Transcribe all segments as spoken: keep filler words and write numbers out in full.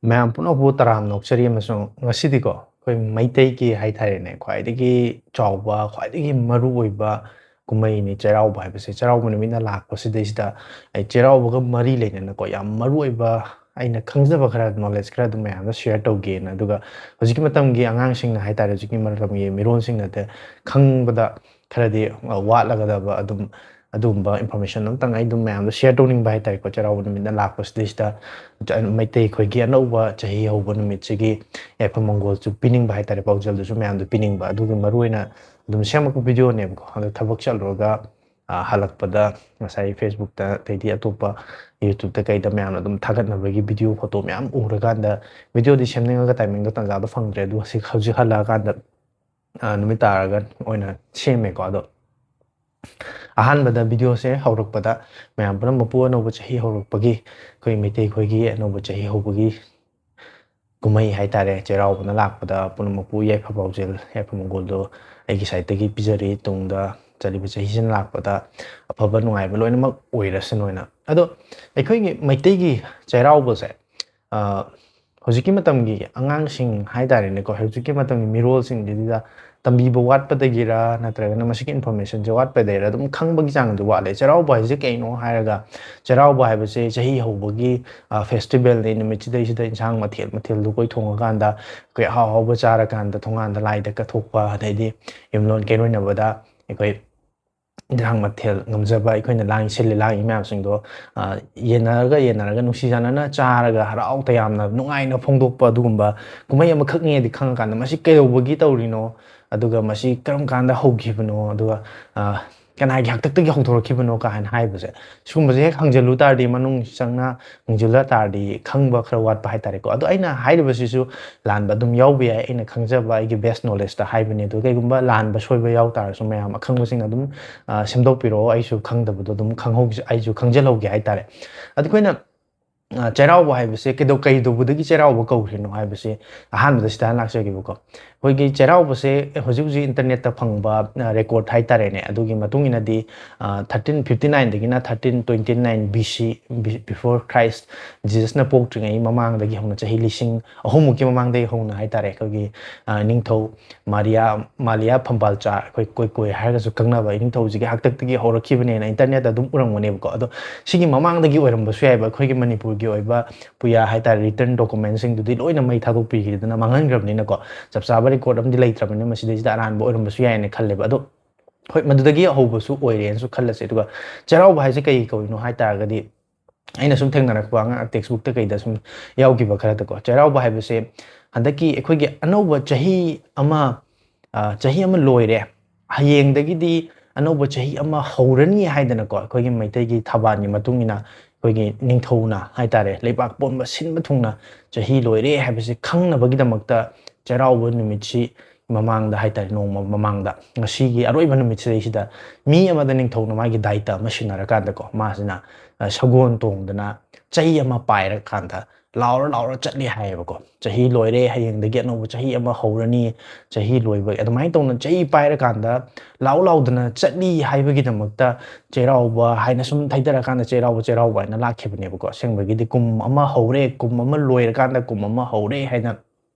ꯃꯌꯥꯝ ꯄꯨꯝꯅꯃꯛꯄꯨ ꯇꯔꯥꯝꯅ ꯑꯣꯛꯆꯔꯤ, ꯑꯃꯁꯨꯡ ꯉꯁꯤꯗꯤꯀꯣ, ꯑꯩꯈꯣꯏ ꯃꯩꯇꯩꯒꯤ ꯍꯥꯏꯇꯥꯔꯦꯅꯦ, ꯈ꯭ꯋꯥꯏꯗꯒꯤ ꯆꯥꯎꯕ, ꯈ꯭ꯋꯥꯏꯗꯒꯤ ꯃꯔꯨ ꯑꯣꯏꯕ ꯀꯨꯝꯍꯩꯅꯤ ꯆꯩꯔꯥꯎꯕ ꯍꯥꯏꯕꯁꯦ꯫ ꯆꯩꯔꯥꯎꯕ ꯅꯨꯃꯤꯠꯅ ꯂꯥꯛꯄꯁꯤꯗꯩꯁꯤꯗ ꯑꯩ ꯆꯩꯔꯥꯎꯕꯒ ꯃꯔꯤ ꯂꯩꯅꯅꯀꯣ, ꯌꯥꯝ ꯃꯔꯨ ꯑꯣꯏꯕ ꯑꯩꯅ ꯈꯪꯖꯕ ꯈꯔ, knowledge ꯈꯔ ꯑꯗꯨꯝ ꯃꯌꯥꯝꯗ share ꯇꯧꯒꯦꯅ꯫ ꯑꯗꯨꯒ ꯍꯧꯖꯤꯛꯀꯤ ꯃꯇꯝꯒꯤ ꯑꯉꯥꯡꯁꯤꯡꯅ ꯍꯥꯏꯇꯥꯔꯦ, ꯍꯧꯖꯤꯛꯀꯤ ꯃꯇꯝꯒꯤ ꯃꯤꯔꯣꯜꯁꯤꯡꯅꯗꯤ ꯈꯪꯕꯗ ꯈꯔꯗꯤ, ꯑ, ꯋꯥꯠꯂꯒꯗꯕ ꯑꯗꯨꯝ, ꯑꯗꯨꯒꯨꯝꯕ information ꯑꯝꯇꯪ ꯑꯩ ꯑꯗꯨꯝ ꯃꯌꯥꯝꯗ share ꯇꯧꯅꯤꯡꯕ ꯍꯥꯏꯇꯥꯔꯦꯀꯣ꯫ ꯆꯩꯔꯥꯎꯕ ꯅꯨꯃꯤꯠꯅ ꯂꯥꯛꯄꯁꯤꯗꯩꯁꯤꯗ ꯆ-, ꯃꯩꯇꯩ ꯑꯩꯈꯣꯏꯒꯤ ꯑꯅꯧꯕ ꯆꯍꯤ ꯍꯧꯕ ꯅꯨꯃꯤꯠꯁꯤꯒꯤ ꯌꯥꯏꯐ ꯃꯪꯒꯣꯜꯁꯨ ꯄꯤꯅꯤꯡꯕ ꯍꯥꯏꯇꯥꯔꯦ, ꯄꯥꯎꯖꯦꯜꯗꯨꯁꯨ ꯃꯌꯥꯝꯗ ꯄꯤꯅꯤꯡꯕ꯫ ꯑꯗꯨꯒꯤ ꯃꯔꯨꯑꯣꯏꯅ ꯑꯗꯨꯝ ꯁꯦꯝꯃꯛꯄ videoꯅꯦꯕꯀꯣ꯫ ꯑꯗꯣ ꯊꯕꯛ ꯆꯠꯂꯨꯔꯒ, ꯑ, ꯍꯜꯂꯛꯄꯗ ꯉꯁꯥꯏ Facebookꯇ ꯑꯗꯩꯗꯤ ꯑꯇꯣꯞꯄ YouTubeꯇ ꯀꯩꯗ ꯃꯌꯥꯝꯅ ꯑꯗꯨꯝ ꯊꯥꯒꯠꯅꯕꯒꯤ video, photo ꯃꯌꯥꯝ ꯎꯔꯀꯥꯟꯗ videoꯗꯤ ꯁꯦꯝꯅꯤꯡꯉꯒ timingꯗꯣ, ꯇꯥꯟꯖꯥꯗꯣ ꯐꯪꯗ꯭ꯔꯦ꯫ ꯑꯗꯨ ꯍꯧꯖꯤꯛ, ꯍꯧꯖꯤꯛ ꯍꯜꯂꯛꯑꯀꯥꯟꯗ, ꯑ, ꯅꯨꯃꯤꯠ ꯇꯥꯔꯒ ꯑꯣꯏꯅ ꯁꯦꯝꯃꯦꯀꯣ꯫ ꯑꯗꯣ ꯑꯍꯥꯟꯕꯗ videoꯁꯦ ꯍꯧꯔꯛꯄꯗ ꯃꯌꯥꯝ ꯄꯨꯝꯅꯃꯛꯄꯨ ꯑꯅꯧꯕ ꯆꯍꯤ ꯍꯧꯔꯛꯄꯒꯤ, ꯑꯩꯈꯣꯏ ꯃꯩꯇꯩ ꯑꯩꯈꯣꯏꯒꯤ ꯑꯅꯧꯕ ꯆꯍꯤ ꯍꯧꯕꯒꯤ ꯀꯨꯝꯍꯩ ꯍꯥꯏꯇꯥꯔꯦ, ꯆꯩꯔꯥꯎꯕꯅ ꯂꯥꯛꯄꯗ ꯄꯨꯝꯅꯃꯛꯄꯨ ꯌꯥꯏꯐ ꯄꯥꯎꯖꯦꯜ, ꯌꯥꯏꯐ ꯃꯪꯒꯣꯜꯗꯣ ꯑꯩꯒꯤ sideꯇꯒꯤ ꯄꯤꯖꯔꯤ꯫ ꯇꯨꯡꯗ ꯆꯠꯂꯤꯕ ꯆꯍꯤꯁꯤꯅ ꯂꯥꯛꯄꯗ ꯑꯐꯕ ꯅꯨꯡꯉꯥꯏꯕ ꯂꯣꯏꯅꯃꯛ ꯑꯣꯏꯔꯁꯅꯨ ꯍꯥꯏꯅ꯫ ꯑꯗꯣ ꯑꯩꯈꯣꯏꯒꯤ ꯃꯩꯇꯩꯒꯤ ꯆꯩꯔꯥꯎꯕꯁꯦ, ꯑ, ꯍꯧꯖꯤꯛꯀꯤ ꯃꯇꯝꯒꯤ ꯑꯉꯥꯡꯁꯤꯡ ꯍꯥꯏꯇꯥꯔꯦꯅꯦꯀꯣ, ꯍꯧꯖꯤꯛꯀꯤ ꯃꯇꯝꯒꯤ ꯃꯤꯔꯣꯜꯁꯤꯡꯁꯤꯗ ꯇꯝꯕꯤꯕ ꯋꯥꯠꯄꯗꯒꯤꯔ, ꯅꯠꯇ꯭ꯔꯒꯅ ꯃꯁꯤꯒꯤ informationꯁꯦ ꯋꯥꯠꯄꯗꯒꯤꯔ, ꯑꯗꯨꯝ ꯈꯪꯕꯒꯤ ꯆꯥꯡꯗꯤ ꯋꯥꯠꯂꯦ꯫ ꯆꯩꯔꯥꯎꯕ ꯍꯥꯏꯁꯦ ꯀꯩꯅꯣ ꯍꯥꯏꯔꯒ, ꯆꯩꯔꯥꯎꯕ ꯍꯥꯏꯕꯁꯦ ꯆꯍꯤ ꯍꯧꯕꯒꯤ, ꯑ, festivalꯅꯤ꯫ ꯅꯨꯃꯤꯠꯁꯤꯗꯩꯁꯤꯗ ꯏꯟꯁꯥꯡ ꯃꯊꯦꯜ ꯃꯊꯦꯜ ꯂꯨꯀꯣꯏ ꯊꯣꯡꯉꯀꯥꯟꯗ, ꯑꯩꯈꯣꯏ ꯑꯍꯥꯎ ꯑꯍꯥꯎꯕ ꯆꯥꯔꯀꯥꯟꯗ, ꯊꯣꯡꯒꯥꯟꯗ ꯂꯥꯏꯗ ꯀꯠꯊꯣꯛꯄ, ꯑꯗꯩꯗꯤ ꯌꯨꯝꯂꯣꯟ ꯀꯩꯔꯣꯏꯅꯕꯗ ꯑꯩꯈꯣꯏ ꯏꯟꯁꯥꯡ ꯃꯊꯦꯜ ꯉꯝꯖꯕ ꯑꯩꯈꯣꯏꯅ ꯂꯥꯡ ꯁꯤꯜꯂꯤ ꯂꯥꯡꯉꯤ ꯃꯌꯥꯝꯁꯤꯡꯗꯣ, ꯑ, ꯌꯦꯟꯅꯔꯒ, ꯌꯦꯟꯅꯔꯒ ꯅꯨꯡꯁꯤ ꯆꯥꯟꯅꯅ ꯆꯥꯔꯒ ꯍꯔꯥꯎ ꯇꯌꯥꯝꯅ ꯅꯨꯡꯉꯥꯏꯅ ꯐꯣꯡꯗꯣꯛꯄ ꯑꯗꯨꯒꯨꯝꯕ ꯀꯨꯝꯍꯩ ꯑꯃꯈꯛꯅꯦꯗꯤ ꯈꯪꯉꯀꯥꯟꯗ, ꯃꯁꯤ ꯀꯩꯗꯧꯕꯒꯤ ꯇꯧꯔꯤꯅꯣ? ꯑꯗꯨꯒ ꯃꯁꯤ ꯀꯔꯝ ꯀꯥꯟꯗ ꯍꯧꯈꯤꯕꯅꯣ? ꯑꯗꯨꯒ, ꯑ, ꯀꯅꯥꯒꯤ ꯍꯥꯛꯇꯛꯇꯒꯤ ꯍꯧꯗꯣꯔꯛꯈꯤꯕꯅꯣ ꯀꯥꯏꯅ ꯍꯥꯏꯕꯁꯦ, ꯁꯤꯒꯨꯝꯕꯁꯦ ꯍꯦꯛ ꯍꯪꯖꯤꯜꯂꯨ ꯇꯥꯔꯗꯤ, ꯃꯅꯨꯡ ꯆꯪꯅ ꯍꯪꯖꯤꯜꯂ ꯇꯥꯔꯗꯤ, ꯈꯪꯕ ꯈꯔ ꯋꯥꯠꯄ ꯍꯥꯏꯇꯥꯔꯦꯀꯣ꯫ ꯑꯗꯣ ꯑꯩꯅ ꯍꯥꯏꯔꯤꯕꯁꯤꯁꯨ ꯂꯥꯟꯕ ꯑꯗꯨꯝ ꯌꯥꯎꯕ ꯌꯥꯏ, ꯑꯩꯅ ꯈꯪꯖꯕ ꯑꯩꯒꯤ best knowledgeꯇ ꯍꯥꯏꯕꯅꯤ꯫ ꯑꯗꯣ ꯀꯩꯒꯨꯝꯕ ꯂꯥꯟꯕ ꯁꯣꯏꯕ ꯌꯥꯎ ꯇꯥꯔꯁꯨ, ꯃꯌꯥꯝ ꯑꯈꯪꯕꯁꯤꯡꯅ ꯑꯗꯨꯝ, ꯑ, ꯁꯦꯝꯗꯣꯛꯄꯤꯔꯛꯑꯣ꯫ ꯑꯩꯁꯨ ꯈꯪꯗꯕꯗꯣ ꯑꯗꯨꯝ ꯈꯪꯍꯧ-, ꯑꯩꯁꯨ ꯈꯪꯖꯤꯜꯍꯧꯒꯦ ꯍꯥꯏꯇꯥꯔꯦ꯫ ꯑꯗꯣ ꯑꯩꯈꯣꯏꯅ ꯑ, ꯆꯩꯔꯥꯎꯕ ꯍꯥꯏꯕꯁꯦ ꯀꯩꯗꯧ-, ꯀꯩꯗꯧꯕꯗꯒꯤ ꯆꯩꯔꯥꯎꯕ ꯀꯧꯔꯤꯅꯣ ꯍꯥꯏꯕꯁꯦ ꯑꯍꯥꯟꯕꯗ ꯁꯤꯗ ꯍꯥꯟꯅ ꯂꯥꯛꯆꯒꯦꯕꯀꯣ꯫ ꯑꯩꯈꯣꯏꯒꯤ ꯆꯩꯔꯥꯎꯕꯁꯦ ꯍꯧꯖꯤꯛ ꯍꯧꯖꯤꯛ internetꯇ ꯐꯪꯕ, ꯑ, record ꯍꯥꯏꯇꯥꯔꯦꯅꯦ, ꯑꯗꯨꯒꯤ ꯃꯇꯨꯡ ꯏꯟꯅꯗꯤ, ꯑ, thirteen fifty nineꯗꯒꯤꯅ thirteen twenty nine B C, be-, before Christ, ꯖꯤꯖꯁꯅ ꯄꯣꯛꯇ꯭ꯔꯤꯉꯩ ꯃꯃꯥꯡꯗꯒꯤ ꯍꯧꯅ, ꯆꯍꯤ ꯂꯤꯁꯤꯡ ꯑꯍꯨꯝꯃꯨꯛꯀꯤ ꯃꯃꯥꯡꯗꯒꯤ ꯍꯧꯅ ꯍꯥꯏꯇꯥꯔꯦ, ꯑꯩꯈꯣꯏꯒꯤ, ꯑ, ꯅꯤꯡꯊꯧ ꯃꯥꯔꯤꯌꯥ, ꯃꯥꯂꯤꯌꯥ ꯐꯝꯕꯥꯜꯆꯥ, ꯑꯩꯈꯣꯏ ꯀꯣꯏ ꯀꯣꯏ ꯍꯥꯏꯔꯒꯁꯨ ꯈꯪꯅꯕ ꯏꯅꯤꯡꯊꯧꯁꯤꯒꯤ ꯍꯥꯛꯇꯛꯇꯒꯤ ꯍꯧꯔꯛꯈꯤꯕꯅꯦꯅ internetꯇ ꯑꯗꯨꯝ ꯎꯔꯝꯒꯅꯦꯕꯀꯣ꯫ ꯑꯗꯣ ꯁꯤꯒꯤ ꯃꯃꯥꯡꯗꯒꯤ ꯑꯣꯏꯔꯝꯕꯁꯨ ꯌꯥꯏꯑꯕ, ꯑꯩꯈꯣꯏꯒꯤ ꯃꯅꯤꯄꯨꯔꯒꯤ ꯑꯣꯏꯕ ꯄꯨꯌꯥ ꯍꯥꯏꯇꯥꯔꯦ, written documentꯁꯤꯡꯗꯨꯗꯤ ꯂꯣꯏꯅ ꯃꯩ ꯊꯥꯗꯣꯛꯄꯤꯈꯤꯗꯅ ꯃꯥꯡꯍꯟꯈ꯭ꯔꯕꯅꯤꯅꯀꯣ꯫ ꯆꯞ ꯆꯥꯕ record ꯑꯃꯗꯤ ꯂꯩꯇ꯭ꯔꯕꯅꯤꯅ ꯃꯁꯤꯗꯩꯁꯤꯗ ꯑꯔꯥꯟꯕ ꯑꯣꯏꯔꯝꯕꯁꯨ ꯌꯥꯏꯅ ꯈꯜꯂꯦꯕ꯫ ꯑꯗꯣ ꯍꯣꯏ, ꯃꯗꯨꯗꯒꯤ ꯍꯧꯕꯁꯨ ꯑꯣꯏꯔꯦꯅꯁꯨ ꯈꯜꯂꯁꯦ꯫ ꯑꯗꯨꯒ ꯆꯩꯔꯥꯎꯕ ꯍꯥꯏꯁꯦ ꯀꯩ ꯀꯧꯔꯤꯅꯣ ꯍꯥꯏ ꯇꯥꯔꯒꯗꯤ, ꯑꯩꯅ ꯁꯨꯝ ꯊꯦꯡꯅꯔꯛꯄ ꯑꯉꯥꯡ textbookꯇ ꯀꯩꯗ ꯁꯨꯝ ꯌꯥꯎꯈꯤꯕ ꯈꯔꯗꯀꯣ, ꯆꯩꯔꯥꯎꯕ ꯍꯥꯏꯕꯁꯦ ꯍꯟꯗꯛꯀꯤ ꯑꯩꯈꯣꯏꯒꯤ ꯑꯅꯧꯕ ꯆꯍꯤ ꯑꯃ, ꯑ, ꯆꯍꯤ ꯑꯃ ꯂꯣꯏꯔꯦ, ꯍꯌꯦꯡꯗꯒꯤꯗꯤ ꯑꯅꯧꯕ ꯆꯍꯤ ꯑꯃ ꯍꯧꯔꯅꯤ ꯍꯥꯏꯗꯅꯀꯣ, ꯑꯩꯈꯣꯏꯒꯤ ꯃꯩꯇꯩꯒꯤ ꯊꯕꯥꯜꯒꯤ ꯃꯇꯨꯡ ꯏꯟꯅ ꯑꯩꯈꯣꯏꯒꯤ ꯅꯤꯡꯊꯧꯅ ꯍꯥꯏꯇꯥꯔꯦ, ꯂꯩꯕꯥꯛ ꯄꯨꯝꯕ ꯁꯤꯟꯕ ꯊꯨꯡꯅ ꯆꯍꯤ ꯂꯣꯏꯔꯦ ꯍꯥꯏꯕꯁꯤ ꯈꯪꯅꯕꯒꯤꯗꯃꯛꯇ ꯆꯩꯔꯥꯎꯕ ꯅꯨꯃꯤꯠꯁꯤ ꯃꯃꯥꯡꯗ ꯍꯥꯏꯇꯥꯔꯦ, ꯅꯣꯡꯃ ꯃꯃꯥꯡꯗ, ꯉꯁꯤꯒꯤ ꯑꯔꯣꯏꯕ ꯅꯨꯃꯤꯠꯁꯤꯗꯩꯁꯤꯗ ꯃꯤ ꯑꯃꯗ ꯅꯤꯡꯊꯧꯅ ꯃꯥꯒꯤ ꯗꯥꯏꯇ ꯑꯃ ꯁꯤꯟꯅꯔꯀꯥꯟꯗꯀꯣ, ꯃꯥꯁꯤꯅ, ꯑ, ꯁꯒꯣꯜ ꯇꯣꯡꯗꯅ ꯆꯩ ꯑꯃ ꯄꯥꯏꯔꯀꯥꯟꯗ ꯂꯥꯎꯔ ꯂꯥꯎꯔ ꯆꯠꯂꯤ ꯍꯥꯏꯌꯦꯕꯀꯣ꯫ ꯆꯍꯤ ꯂꯣꯏꯔꯦ, ꯍꯌꯦꯡꯗꯒꯤ ꯑꯅꯧꯕ ꯆꯍꯤ ꯑꯃ ꯍꯧꯔꯅꯤ, ꯆꯍꯤ ꯂꯣꯏꯕ, ꯑꯗꯨꯃꯥꯏꯅ ꯇꯧꯅ ꯆꯩ ꯄꯥꯏꯔꯀꯥꯟꯗ ꯂꯥꯎ ꯂꯥꯎꯗꯅ ꯆꯠꯂꯤ ꯍꯥꯏꯕꯒꯤꯗꯃꯛꯇ ꯆꯩꯔꯥꯎꯕ ꯍꯥꯏꯅ ꯁꯨꯝ ꯊꯩꯊꯔꯀꯥꯟꯗ ꯆꯩꯔꯥꯎꯕ, ꯆꯩꯔꯥꯎꯕ ꯍꯥꯏꯅ ꯂꯥꯛꯈꯤꯕꯅꯦꯕꯀꯣ꯫ ꯑꯁꯦꯡꯕꯒꯤꯗꯤ ꯀꯨꯝ ꯑꯃ ꯍꯧꯔꯦ, ꯀꯨꯝ ꯑꯃ ꯂꯣꯏꯔꯀꯥꯟꯗ ꯀꯨꯝ ꯑꯃ ꯍꯧꯔꯦ ꯍꯥꯏꯅ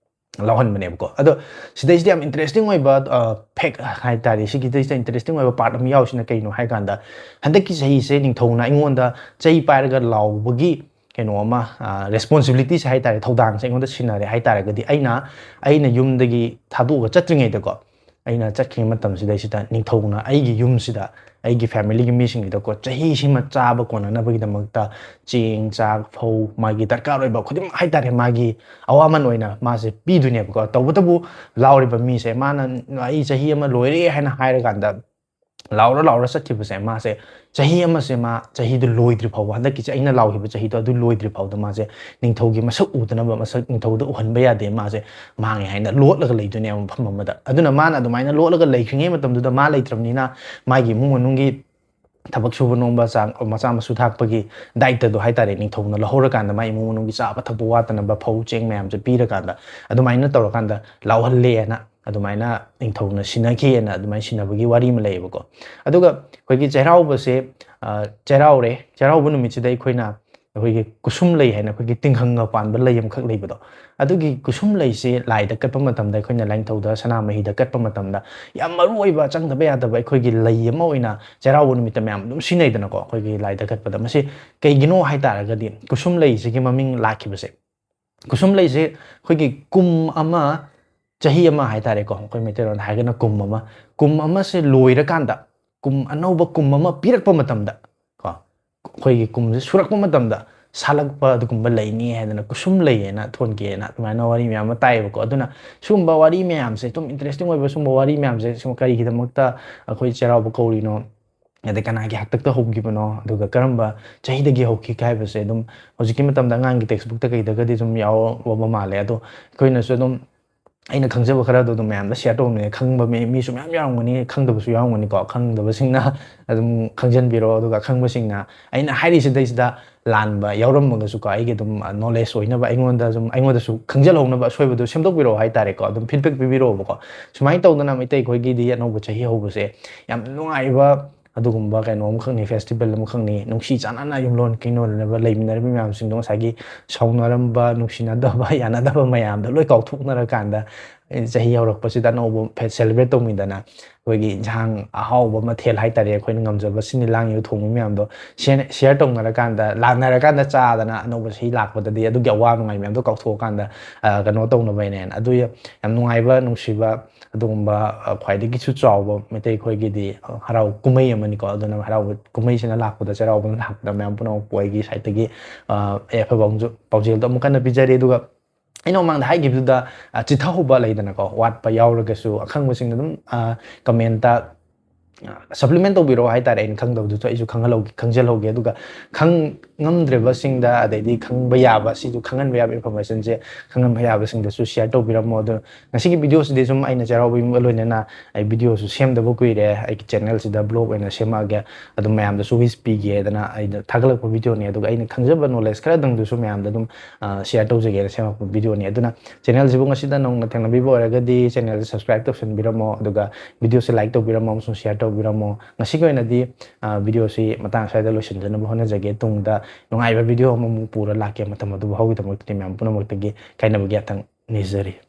ꯂꯥꯎꯍꯟꯕꯅꯦꯕꯀꯣ꯫ ꯑꯗꯣ ꯁꯤꯗꯩꯁꯤꯗ ꯌꯥꯝ interesting ꯑꯣꯏꯕ, ꯑ, fact ꯍꯥꯏꯇꯥꯔꯦ, ꯁꯤꯒꯤꯗꯩꯁꯤꯗ interesting ꯑꯣꯏꯕ part ꯑꯃ ꯌꯥꯎꯔꯤꯁꯤꯅ ꯀꯩꯅꯣ ꯍꯥꯏ ꯀꯥꯟꯗ, ꯍꯟꯗꯛꯀꯤ ꯆꯍꯤꯁꯦ ꯅꯤꯡꯊꯧꯅ ꯑꯩꯉꯣꯟꯗ ꯆꯩ ꯄꯥꯏꯔꯒ ꯂꯥꯎꯕꯒꯤ ꯀꯩꯅꯣ ꯑꯃ, ꯑ, responsibilityꯁꯦ ꯍꯥꯏꯇꯥꯔꯦ, ꯊꯧꯗꯥꯡꯁꯦ ꯑꯩꯉꯣꯟꯗ ꯁꯤꯟꯅꯔꯦ ꯍꯥꯏ ꯇꯥꯔꯒꯗꯤ, ꯑꯩꯅ, ꯑꯩꯅ ꯌꯨꯝꯗꯒꯤ ꯊꯥꯗꯣꯛꯑꯒ ꯆꯠꯇ꯭ꯔꯤꯉꯩꯗꯀꯣ, ꯑꯩꯅ ꯆꯠꯈꯤꯕ ꯃꯇꯝꯁꯤꯗꯩꯁꯤꯗ ꯅꯤꯡꯊꯧꯅ ꯑꯩꯒꯤ ꯌꯨꯝꯁꯤꯗ, ꯑꯩꯒꯤ familyꯒꯤ ꯃꯤꯁꯤꯡꯁꯤꯗꯀꯣ, ꯆꯍꯤꯁꯤꯃ ꯆꯥꯕ ꯀꯣꯟꯅꯅꯕꯒꯤꯗꯃꯛꯇ ꯆꯦꯡ, ꯆꯥꯛ, ꯐꯧ, ꯃꯥꯒꯤ ꯗꯔꯀꯥꯔ ꯑꯣꯏꯕ ꯈꯨꯗꯤꯡꯃꯛ ꯍꯥꯏꯇꯥꯔꯦ, ꯃꯥꯒꯤ ꯑꯋꯥꯃꯟ ꯑꯣꯏꯅ ꯃꯥꯁꯦ ꯄꯤꯗꯣꯏꯅꯦꯕꯀꯣ꯫ ꯇꯧꯕꯇꯕꯨ ꯂꯥꯎꯔꯤꯕ ꯃꯤꯁꯦ, ꯃꯥꯅ "ꯑꯩ ꯆꯍꯤ ꯑꯃ ꯂꯣꯏꯔꯦ" ꯍꯥꯏꯅ ꯍꯥꯏꯔꯀꯥꯟꯗ, ꯂꯥꯎꯔ ꯂꯥꯎꯔ ꯆꯠꯈꯤꯕꯁꯦ, ꯃꯥꯁꯦ ꯆꯍꯤ ꯑꯃꯁꯦ ꯃꯥ ꯆꯍꯤꯗꯨ ꯂꯣꯏꯗ꯭ꯔꯤ ꯐꯥꯎꯕ, ꯍꯟꯗꯛꯀꯤ ꯆ-, ꯑꯩꯅ ꯂꯥꯎꯈꯤꯕ ꯆꯍꯤꯗꯣ ꯑꯗꯨ ꯂꯣꯏꯗ꯭ꯔꯤ ꯐꯥꯎꯗ ꯃꯥꯁꯦ ꯅꯤꯡꯊꯧꯒꯤ ꯃꯁꯛ ꯎꯗꯅꯕ, ꯃꯁꯛ ꯅꯤꯡꯊꯧꯗ ꯎꯍꯟꯕ ꯌꯥꯗꯦ, ꯃꯥꯁꯦ ꯃꯥꯡꯉꯦ ꯍꯥꯏꯅ ꯂꯣꯠꯂꯒ ꯂꯩꯗꯣꯏꯅꯦꯕ ꯃꯐꯝ ꯑꯃꯗ꯫ ꯑꯗꯨꯅ ꯃꯥꯅ ꯑꯗꯨꯃꯥꯏꯅ ꯂꯣꯠꯂꯒ ꯂꯩꯈ꯭ꯔꯤꯉꯩ ꯃꯇꯝꯗꯨꯗ ꯃꯥ ꯂꯩꯇ꯭ꯔꯕꯅꯤꯅ ꯃꯥꯒꯤ ꯏꯃꯨꯡ ꯃꯅꯨꯡꯒꯤ ꯊꯕꯛ ꯁꯨꯕ ꯅꯣꯝꯕ, ꯆꯥꯛ ꯃꯆꯥ ꯃꯁꯨ ꯊꯥꯛꯄꯒꯤ ꯗꯥꯏꯇꯗꯣ ꯍꯥꯏꯇꯥꯔꯦ, ꯅꯤꯡꯊꯧꯅ ꯂꯧꯍꯧꯔꯀꯥꯟꯗ ꯃꯥꯏ ꯏꯃꯨꯡ ꯃꯅꯨꯡꯒꯤ ꯆꯥꯕ ꯊꯛꯄ ꯋꯥꯠꯇꯅꯕ ꯐꯧ ꯆꯦꯡ ꯃꯌꯥꯝꯁꯦ ꯄꯤꯔꯀꯥꯟꯗ, ꯑꯗꯨꯃꯥꯏꯅ ꯇꯧꯔꯀꯥꯟꯗ ꯂꯥꯎꯍꯜꯂꯦꯅ ꯑꯗꯨꯃꯥꯏꯅ ꯅꯤꯡꯊꯧꯅ ꯁꯤꯟꯅꯈꯤꯑꯅ ꯑꯗꯨꯃꯥꯏꯅ ꯁꯤꯟꯅꯕꯒꯤ ꯋꯥꯔꯤ ꯑꯃ ꯂꯩꯌꯦꯕꯀꯣ꯫ ꯑꯗꯨꯒ ꯑꯩꯈꯣꯏꯒꯤ ꯆꯩꯔꯥꯎꯕꯁꯦ, ꯑ, ꯆꯩꯔꯥꯎꯔꯦ, ꯆꯩꯔꯥꯎꯕ ꯅꯨꯃꯤꯠꯁꯤꯗ ꯑꯩꯈꯣꯏꯅ ꯑꯩꯈꯣꯏꯒꯤ ꯀꯨꯁꯨꯝ ꯂꯩ ꯍꯥꯏꯅ ꯑꯩꯈꯣꯏꯒꯤ ꯇꯤꯡꯈꯪꯒ ꯄꯥꯟꯕ ꯂꯩ ꯑꯃꯈꯛ ꯂꯩꯕꯗꯣ, ꯑꯗꯨꯒꯤ ꯀꯨꯁꯨꯝ ꯂꯩꯁꯦ ꯂꯥꯏꯗ ꯀꯠꯄ ꯃꯇꯝꯗ, ꯑꯩꯈꯣꯏꯅ ꯂꯥꯏꯅꯤꯡꯊꯧꯗ ꯁꯅꯥꯃꯍꯤꯗ ꯀꯠꯄ ꯃꯇꯝꯗ ꯌꯥꯝ ꯃꯔꯨ ꯑꯣꯏꯕ, ꯆꯪꯗꯕ ꯌꯥꯗꯕ ꯑꯩꯈꯣꯏꯒꯤ ꯂꯩ ꯑꯃ ꯑꯣꯏꯅ ꯆꯩꯔꯥꯎꯕ ꯅꯨꯃꯤꯠꯇ ꯃꯌꯥꯝ ꯑꯗꯨꯝ ꯁꯤꯖꯤꯟꯅꯩꯗꯅꯀꯣ, ꯑꯩꯈꯣꯏꯒꯤ ꯂꯥꯏꯗ ꯀꯠꯄꯗ꯫ ꯃꯁꯤ ꯀꯩꯒꯤꯅꯣ ꯍꯥꯏ ꯇꯥꯔꯒꯗꯤ, ꯀꯨꯁꯨꯝ ꯂꯩꯁꯤꯒꯤ ꯃꯃꯤꯡ ꯂꯥꯛꯈꯤꯕꯁꯦ, ꯀꯨꯁꯨꯝ ꯂꯩꯁꯦ ꯑꯩꯈꯣꯏꯒꯤ ꯀꯨꯝ ꯑꯃ, ꯆꯍꯤ ꯑꯃ ꯍꯥꯏ ꯇꯥꯔꯦꯀꯣ, ꯑꯩꯈꯣꯏ ꯃꯩꯇꯩꯂꯣꯟꯗ ꯍꯥꯏꯔꯒꯅ ꯀꯨꯝ ꯑꯃ, ꯀꯨꯝ ꯑꯃꯁꯦ ꯂꯣꯏꯔꯀꯥꯟꯗ, ꯀꯨꯝ, ꯑꯅꯧꯕ ꯀꯨꯝ ꯑꯃ ꯄꯤꯔꯛꯄ ꯃꯇꯝꯗ ꯀꯣ, ꯑꯩꯈꯣꯏꯒꯤ ꯀꯨꯝꯁꯦ ꯁꯨꯔꯛꯄ ꯃꯇꯝꯗ ꯁꯥꯠꯂꯛꯄ ꯑꯗꯨꯒꯨꯝꯕ ꯂꯩꯅꯤ ꯍꯥꯏꯗꯅ, ꯀꯨꯁꯨꯝ ꯂꯩꯌꯦꯅ ꯊꯣꯟꯒꯦꯅ ꯑꯗꯨꯃꯥꯏꯅ ꯋꯥꯔꯤ ꯃꯌꯥꯝ ꯑꯃ ꯇꯥꯏꯌꯦꯕꯀꯣ꯫ ꯑꯗꯨꯅ ꯁꯤꯒꯨꯝꯕ ꯋꯥꯔꯤ ꯃꯌꯥꯝꯁꯦ, ꯑꯗꯨꯝ ꯏꯟꯇꯔꯦꯁꯇꯤꯡ ꯑꯣꯏꯕ ꯁꯤꯒꯨꯝꯕ ꯋꯥꯔꯤ ꯃꯌꯥꯝꯁꯦ, ꯁꯨꯝ ꯀꯔꯤꯒꯤꯗꯃꯛꯇ ꯑꯩꯈꯣꯏ ꯆꯩꯔꯥꯎꯕ ꯀꯧꯔꯤꯅꯣ, ꯑꯗꯩ ꯀꯅꯥꯒꯤ ꯍꯥꯛꯇꯛꯇ ꯍꯧꯈꯤꯕꯅꯣ, ꯑꯗꯨꯒ ꯀꯔꯝꯕ ꯆꯍꯤꯗꯒꯤ ꯍꯧꯈꯤꯒꯦ ꯍꯥꯏꯕꯁꯦ ꯑꯗꯨꯝ ꯍꯧꯖꯤꯛꯀꯤ ꯃꯇꯝꯗ ꯑꯉꯥꯡꯒꯤ ꯇꯦꯛꯁꯕꯨꯛꯇ ꯀꯩꯗꯒꯗꯤ ꯑꯗꯨꯝ ꯌꯥꯎꯕ ꯃꯥꯜꯂꯦ꯫ ꯑꯗꯣ ꯑꯩꯈꯣꯏꯅꯁꯨ ꯑꯗꯨꯝ, ꯑꯩꯅ ꯈꯪꯖꯕ ꯈꯔꯗꯣ ꯑꯗꯨꯝ ꯃꯌꯥꯝꯗ ꯁꯤꯌꯔ ꯇꯧꯕꯅꯦ꯫ ꯈꯪꯕ ꯃꯤ, ꯃꯤꯁꯨ ꯃꯌꯥꯝ ꯌꯥꯎꯔꯝꯒꯅꯤ, ꯈꯪꯗꯕꯁꯨ ꯌꯥꯎꯔꯝꯒꯅꯤꯀꯣ꯫ ꯈꯪꯗꯕꯁꯤꯡꯅ ꯑꯗꯨꯝ ꯈꯪꯖꯟꯕꯤꯔꯣ, ꯑꯗꯨꯒ ꯈꯪꯕꯁꯤꯡꯅ ꯑꯩꯅ ꯍꯥꯏꯔꯤꯁꯤꯗꯩꯁꯤꯗ ꯂꯥꯟꯕ ꯌꯥꯎꯔꯝꯃꯒꯁꯨꯀꯣ, ꯑꯩꯒꯤ ꯑꯗꯨꯝ, ꯑ, ꯅꯣꯂꯦꯖ ꯑꯣꯏꯅꯕ, ꯑꯩꯉꯣꯟꯗ ꯁꯨꯝ, ꯑꯩꯉꯣꯟꯗꯁꯨ ꯈꯪꯖꯜꯍꯧꯅꯕ, ꯑꯁꯣꯏꯕꯗꯣ ꯁꯦꯝꯗꯣꯛꯄꯤꯔꯛꯑꯣ ꯍꯥꯏꯇꯥꯔꯦꯀꯣ꯫ ꯑꯗꯨꯝ ꯐꯤꯗꯕꯦꯛ ꯄꯤꯕꯤꯔꯛꯑꯣꯕꯀꯣ꯫ ꯁꯨꯃꯥꯏꯅ ꯇꯧꯗꯅ ꯃꯩꯇꯩ ꯑꯩꯈꯣꯏꯒꯤꯗꯤ ꯑꯅꯧꯕ ꯆꯍꯤ ꯍꯧꯕꯁꯦ ꯌꯥꯝ ꯅꯨꯡꯉꯥꯏꯕ ꯑꯗꯨꯒꯨꯝꯕ ꯀꯩꯅꯣ ꯑꯃꯈꯛꯅꯤ, ꯐꯦꯁꯇꯤꯚꯦꯜ ꯑꯃꯈꯛꯅꯤ꯫ ꯅꯨꯡꯁꯤ ꯆꯥꯟꯅꯅ ꯌꯨꯝꯂꯣꯟ ꯀꯩꯅꯣꯟꯅꯕ ꯂꯩꯃꯤꯟꯅꯔꯤꯕ ꯃꯌꯥꯝꯁꯤꯡꯗꯣ, ꯉꯁꯥꯏꯒꯤ ꯁꯥꯎꯅꯔꯝꯕ, ꯅꯨꯡꯁꯤꯅꯗꯕ, ꯌꯥꯅꯗꯕ ꯃꯌꯥꯝꯗꯣ ꯂꯣꯏ ꯀꯥꯎꯊꯣꯛꯅꯔꯀꯥꯟꯗ, ꯑꯦ, ꯆꯍꯤ ꯍꯧꯔꯛꯄꯁꯤꯗ ꯑꯅꯧꯕ ꯐꯦ-, ꯁꯦꯂꯦꯕ꯭ꯔꯦꯠ ꯇꯧꯃꯤꯟꯅꯗꯅ, ꯑꯩꯈꯣꯏꯒꯤ ꯏꯟꯁꯥꯡ ꯑꯍꯥꯎꯕ ꯃꯊꯦꯜ ꯍꯥꯏꯇꯥꯔꯦ, ꯑꯩꯈꯣꯏꯅ ꯉꯝꯖꯕ ꯁꯤꯟ ꯂꯥꯡꯉꯤꯕ ꯊꯣꯡꯕ ꯃꯌꯥꯝꯗꯣ ꯁꯦ-, ꯁꯤꯌꯔ ꯇꯧꯅꯔꯀꯥꯟꯗ, ꯂꯥꯟꯅꯔꯀꯥꯟꯗ ꯆꯥꯗꯅ, ꯑꯅꯧꯕ ꯆꯍꯤ ꯂꯥꯛꯄꯗꯗꯤ ꯑꯗꯨꯒꯤ ꯑꯋꯥ ꯅꯨꯡꯉꯥꯏ ꯃꯌꯥꯝꯗꯣ ꯀꯥꯎꯊꯣꯛꯑꯀꯥꯟꯗ, ꯑ, ꯀꯩꯅꯣ ꯇꯧꯅꯕ ꯍꯥꯏꯅ꯫ ꯑꯗꯨ ꯌꯥꯝ ꯅꯨꯡꯉꯥꯏꯕ, ꯅꯨꯡꯁꯤꯕ, ꯑꯗꯨꯒꯨꯝꯕ, ꯑ, ꯈ꯭ꯋꯥꯏꯗꯒꯤꯁꯨ ꯆꯥꯎꯕ ꯃꯩꯇꯩ ꯑꯩꯈꯣꯏꯒꯤꯗꯤ, ꯑ, ꯍꯔꯥꯎ ꯀꯨꯝꯍꯩ ꯑꯃꯅꯤꯀꯣ꯫ ꯑꯗꯨꯅ ꯍꯔꯥꯎꯕ ꯀꯨꯝꯍꯩꯁꯤꯅ ꯂꯥꯛꯄꯗ, ꯆꯩꯔꯥꯎꯕꯅ ꯂꯥꯛꯄꯗ, ꯃꯌꯥꯝ ꯄꯨꯝꯅꯃꯛꯄꯨ ꯑꯩꯒꯤ ꯁꯥꯏꯠꯇꯒꯤ, ꯑ, ꯌꯥꯏꯐꯕ ꯄꯥꯎꯖꯦꯜ-, ꯄꯥꯎꯖꯦꯜꯗꯣ ꯑꯃꯨꯛ ꯀꯟꯅ ꯄꯤꯖꯔꯤ꯫ ꯑꯗꯨꯒ ꯑꯩꯅ ꯃꯃꯥꯡꯗ ꯍꯥꯏꯈꯤꯕꯗꯨꯗ, ꯑ, ꯆꯤꯊꯍꯧꯕ ꯂꯩꯗꯅꯀꯣ, ꯋꯥꯠꯄ ꯌꯥꯎꯔꯒꯁꯨ ꯑꯈꯪꯕꯁꯤꯡꯅ ꯑꯗꯨꯝ, ꯑ, ꯀꯃꯦꯟꯇ ꯁꯄ꯭ꯂꯤꯃꯦꯟ ꯇꯧꯕꯤꯔꯛꯑꯣ ꯍꯥꯏꯇꯥꯔꯦ꯫ ꯑꯩꯅ ꯈꯪꯗꯕꯗꯨꯁꯨ ꯑꯩꯁꯨ ꯈꯪꯍꯜꯍꯧꯒꯦ, ꯈꯪꯖꯜꯍꯧꯒꯦ꯫ ꯑꯗꯨꯒ ꯈꯪ ꯉꯝꯗ꯭ꯔꯤꯕꯁꯤꯡꯗ, ꯑꯗꯩꯗꯤ ꯈꯪꯕ ꯌꯥꯕ, ꯁꯤꯁꯨ ꯈꯪꯍꯟꯕ ꯌꯥꯕ ꯏꯟꯐꯣꯔꯃꯦꯁꯟꯁꯦ ꯈꯪꯍꯟꯕ ꯌꯥꯕꯁꯤꯡꯗꯁꯨ ꯁꯤꯌꯔ ꯇꯧꯕꯤꯔꯝꯃꯣ꯫ ꯑꯗꯣ ꯉꯁꯤꯒꯤ ꯚꯤꯗꯤꯑꯣꯁꯤꯗꯤ ꯁꯨꯝ ꯑꯩꯅ ꯆꯩꯔꯥꯎꯕꯒ ꯂꯣꯏꯅꯅ ꯑꯩ ꯚꯤꯗꯤꯑꯣꯁꯨ ꯁꯦꯝꯗꯕ ꯀꯨꯏꯔꯦ꯫ ꯑꯩꯒꯤ ꯆꯦꯅꯦꯜꯁꯤꯗ ꯕ꯭ꯂꯣꯒ ꯑꯣꯏꯅ ꯁꯦꯝꯃꯛꯑꯒꯦ꯫ ꯑꯗꯨꯝ ꯃꯌꯥꯝꯗꯁꯨ ꯋꯤꯁ ꯄꯤꯒꯦꯗꯅ ꯑꯩꯅ ꯊꯥꯒꯠꯂꯛꯄ ꯚꯤꯗꯤꯑꯣꯅꯤ꯫ ꯑꯗꯨꯒ ꯑꯩꯅ ꯈꯪꯖꯕ ꯅꯣꯂꯦꯖ ꯈꯔꯗꯪꯗꯨꯁꯨ ꯃꯌꯥꯝꯗ ꯑꯗꯨꯝ ꯁꯤꯌꯔ ꯇꯧꯖꯒꯦꯅ ꯁꯦꯝꯃꯛꯄ ꯚꯤꯗꯤꯑꯣꯅꯤ꯫ ꯑꯗꯨꯅ ꯆꯦꯅꯦꯜꯁꯤꯕꯨ ꯉꯁꯤꯗ ꯅꯧꯅ ꯊꯦꯡꯅꯕꯤꯕ ꯑꯣꯏꯔꯒꯗꯤ ꯆꯦꯅꯦꯜꯁꯦ ꯁꯕꯁꯀ꯭ꯔꯥꯏꯕ ꯇꯧꯁꯟꯕꯤꯔꯝꯃꯣ, ꯑꯗꯨꯒ ꯚꯤꯗꯤꯑꯣꯁꯦ ꯂꯥꯏꯛ ꯇꯧꯕꯤꯔꯝꯃꯣ ꯑꯃꯁꯨꯡ ꯁꯤꯌꯔ ꯇꯧꯕꯤꯔꯝꯃꯣ꯫ ꯉꯁꯤꯒꯤ ꯑꯣꯏꯅꯗꯤ ꯚꯤꯗꯤꯑꯣꯁꯤ ꯃꯇꯥꯡ ꯑꯁ꯭ꯋꯥꯏꯗ ꯂꯣꯏꯁꯤꯟꯖꯅꯕ ꯍꯣꯠꯅꯖꯒꯦ꯫ ꯇꯨꯡꯗ ꯅꯨꯡꯉꯥꯏꯕ ꯚꯤꯗꯤꯑꯣ ꯑꯃꯃꯨꯛ ꯄꯨꯔ ꯂꯥꯛꯀꯦ꯫ ꯃꯇꯝ ꯑꯗꯨ ꯐꯥꯎꯒꯤꯗꯃꯛꯇꯗꯤ ꯃꯌꯥꯝ ꯄꯨꯝꯅꯃꯛꯇꯒꯤ ꯀꯥꯏꯅꯕꯒꯤ ꯌꯥꯊꯪ ꯅꯤꯖꯔꯤ꯫